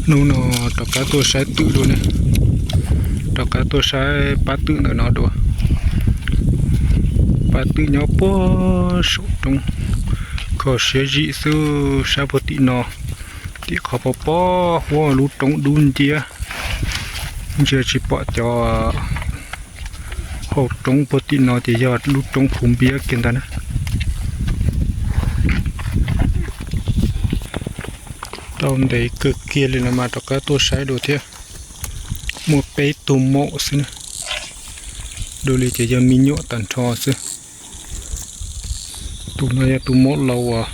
Hnub no rov qab tuaj saib twm dua ne, rov qab tuaj saib pab twm ntawm no dua. Pab twm nyob puag saum roob, kho siab zim xwb sab puag tim no, tim qhov pob pob huab lub roob dub nciab. Ntsia tsis pom cov hauv roob puag tim no ces yog lub roob Phuv Npiab kiag ntag na. Tau ntev kawg kiag li no mas rov qab tuaj saib dua thiab. Muaj peb tug maum xwb na, dua li ces yog me nyuam tag nrho xwb. Tus no yog tus maum laus uas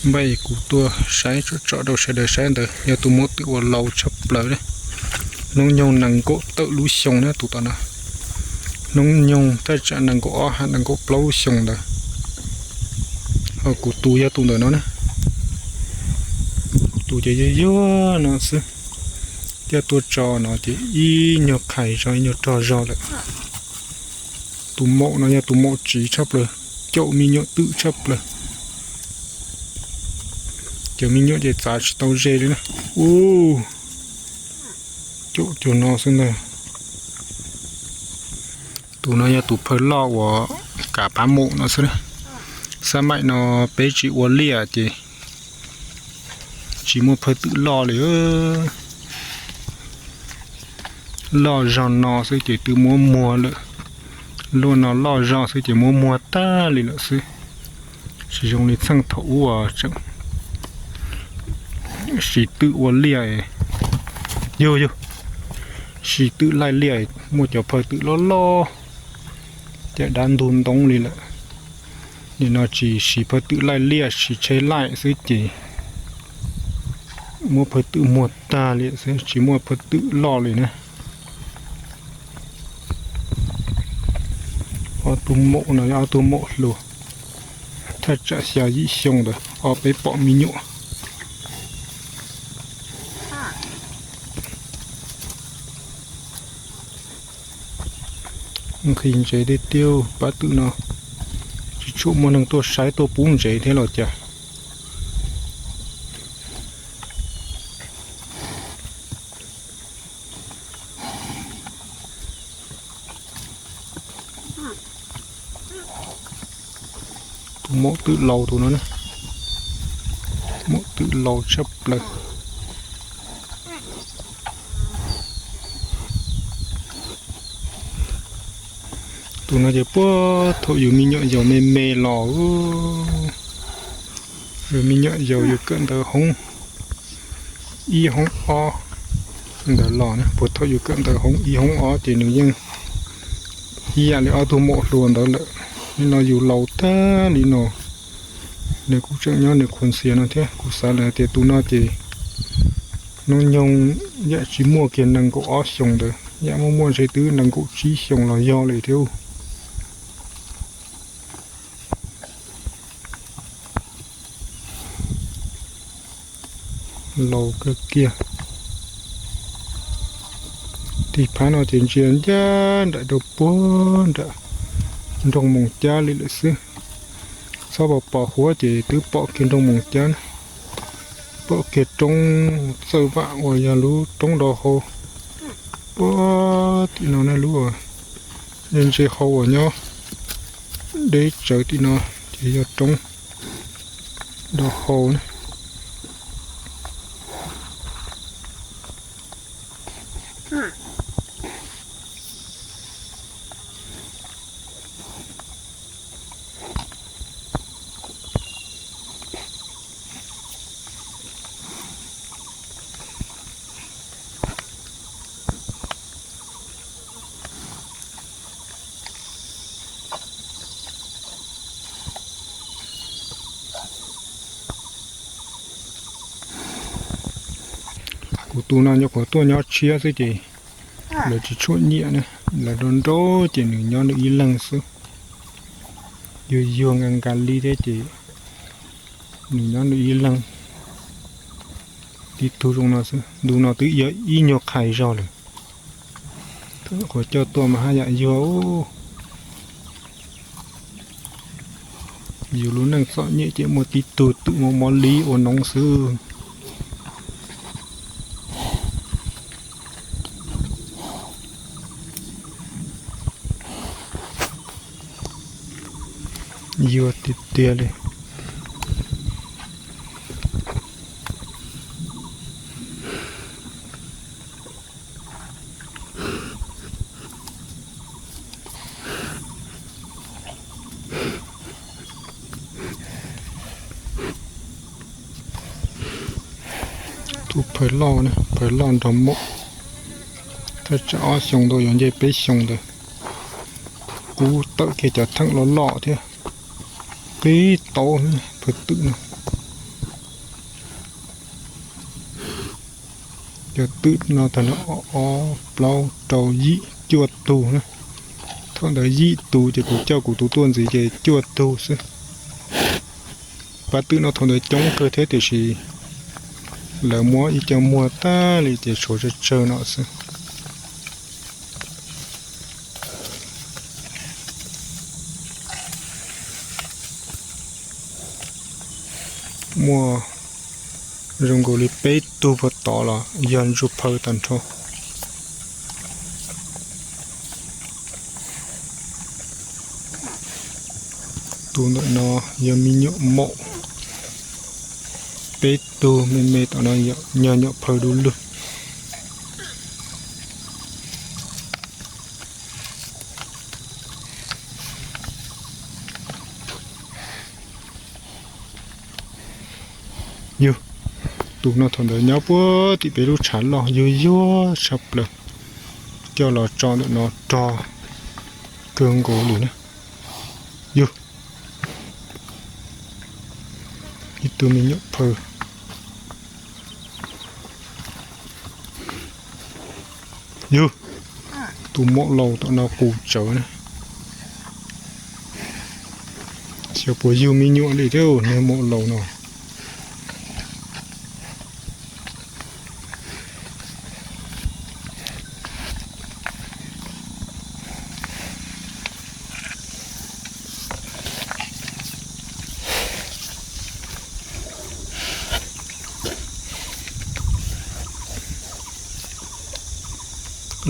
npaj kuv tuaj saib tsom tsom rau sawv daws saib ntawd, yog tus maum twm uas laus tshaj plaws na. Hnub nyoog nees nkaum tawm lub xyoo na tus tom no. Hnub nyoog thaj tsam nees nkaum ob hab nees nkaum plaub lub xyoo ntawd. Ho kuv tus yog tus ntawm no na. Kuv tus ces yuag yuag no xwb, thiaj tuaj tso no ces ib nyuag qhais zog ib nyuag rog zog lawm. Tus maum no yog tus maum tsiv tshaj plaws, caum me nyuam twm tshaj plaws. Cov me nyuam ces txav tsis tau ze li na. Ub, caum cuag no xwb ntag. Tus no yog tus phaw loj uas kav pab maum no xwb na. Xab maim no peb tsis ua liaj ces tsis muaj phaw twm loj li. Loj zog no xwb ces twb muab muag lawm. Luaj no loj zog xwb ces muab muag tag li lawm xwb. Tsis zoo li txheej thaum ub tseem siv twm ua liaj, yug yug, siv twm laij liaj, muaj cov phaw twm loj loj, caj dab ntug ntoo li lawm. Nim no tsis siv phaw twm laij liaj, siv tsheb laij xwb ces muab phaw twm muag tag li xwb, tsis muaj phaw twm loj li na. Ob tug maum no yog ob tug maum hluas, thaj tsam xya yim xyoo ntawd, ob peb pom me nyuam. Nqhis ntsev tiag tiag pab twm no, tsis tshua muaj neeg tuaj saib tuaj pub ntsev thiab los cas. Tus maum twm laus tus no, maum twm laus tshaj plaws. Tus no ces puag thaum yus me nyuam yaus me me los, yus me nyuam yaus yus kawm ntawv hoob ib hoob ob ntawd los, puag thaum yus kawm ntawv hoob ib hoob ob ces nws yeej ib yam li ob tug maum hluas ntawd lawm. Nim no yus laus tag li no, nws kuj tseem nyob nws khuas xias no thiab. Kuv xav lawm hais tias tus no ces hnub nyoog yam tsis muaj kiag nees nkaum ob xyoos ntawd, yam muaj muaj ntshe twb nees nkaum tsib xyoos los yog li thiab. Laus kawg kiag. Tig phab no ces ntsia ncaj nraim rau puag nram nroog Moos Cab li lawm xwb. Txhob pos pos huab ces twb pom kiag nroog Moos Cab na, pom kiag roob Txawj Vam uas yog lub roob do hau puag tim no na, lub uas ntse hau uas nyob deb tsawv tim no ces yog roob do hau na. Kuv tus no nyuam qhuav tuaj nyob tshiab xwb ces lawv tsis tshua nyiam na, lawv nrau nrau ces nws nyob nws ib leeg xwb. Yuag yuag nkas nkas li thiab ces nws nyob nws ib leeg. Tib tug zoo no xwb, ntu no twb yog ib nyuag qhais zog lawm. Thaum nyuam qhuav coj tuaj mas haj yam yuag. Yus lub neej txom nyem ces muaj tib tug twm mob mob li ua noov xwb. Yuag tiag tiag li. Tus phaws loj, phaws loj nrog maum, thaj tsam ob xyoos ntau yuav nce peb xyoos ntawd. Kub tawm kiag cov theej loj loj thiab, qib tau phaws twm no. Cov twm no tag nrho ob plaub rau yim cuaj tug na. Thaum ntawd yim tus ces kuv coj kuv tus tuaj ntxiv ces cuaj tug xwb. Pab twm no thaum ntawd coob kawg thiab tiam sis lawv muab ib co muag tag li ces tshuav tsawg tsawg no xwb. Muaj zoo nkaus li peb tug puag tod los yog ntsuag phaw tag nrho. Tus ntawm no yog me nyuam maum, peb tug me me tom no yog nyuam phaw du lug. Yug, tus no thaum ntawd nyob puag tim peb lub tshav loj, yug yuag tshaj plaws, coj los tso ntawm no rog kawg nkaus li na. Yug, ib tug me nyuam phaw. Yug, tus maum laus tom no qus tsawv na. Xyov puas yug me nyuam li thiab niag maum laus no.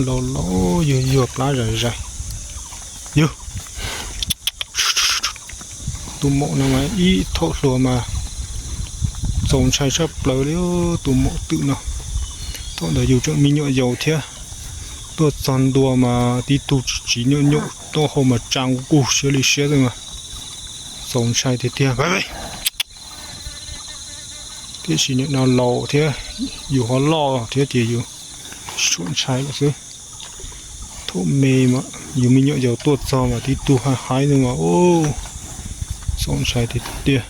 Laus laus yuag yuag plab zais zais. Yug, tus maum no mas ib thaum hluas mas txaus ntshai tshaj plaws li. Tus maum twm no, thaum ntawd yus tseem me nyuam yaus thiab, tuaj txog ntua mas tib tug tsis tsis nyuaj nyuaj, taub hau mas tsa nkuj siab li siab xwb mas txaus ntshai tiag tiag. Tiam sis nim no laus thiab, yus ho loj thiab ces yus tsis tshua ntshai lawm xwb. Thaum me, yus me nyuam yaus tuaj txog mas tib tug haib haib xwb mas, txaus ntshai tiag tiag.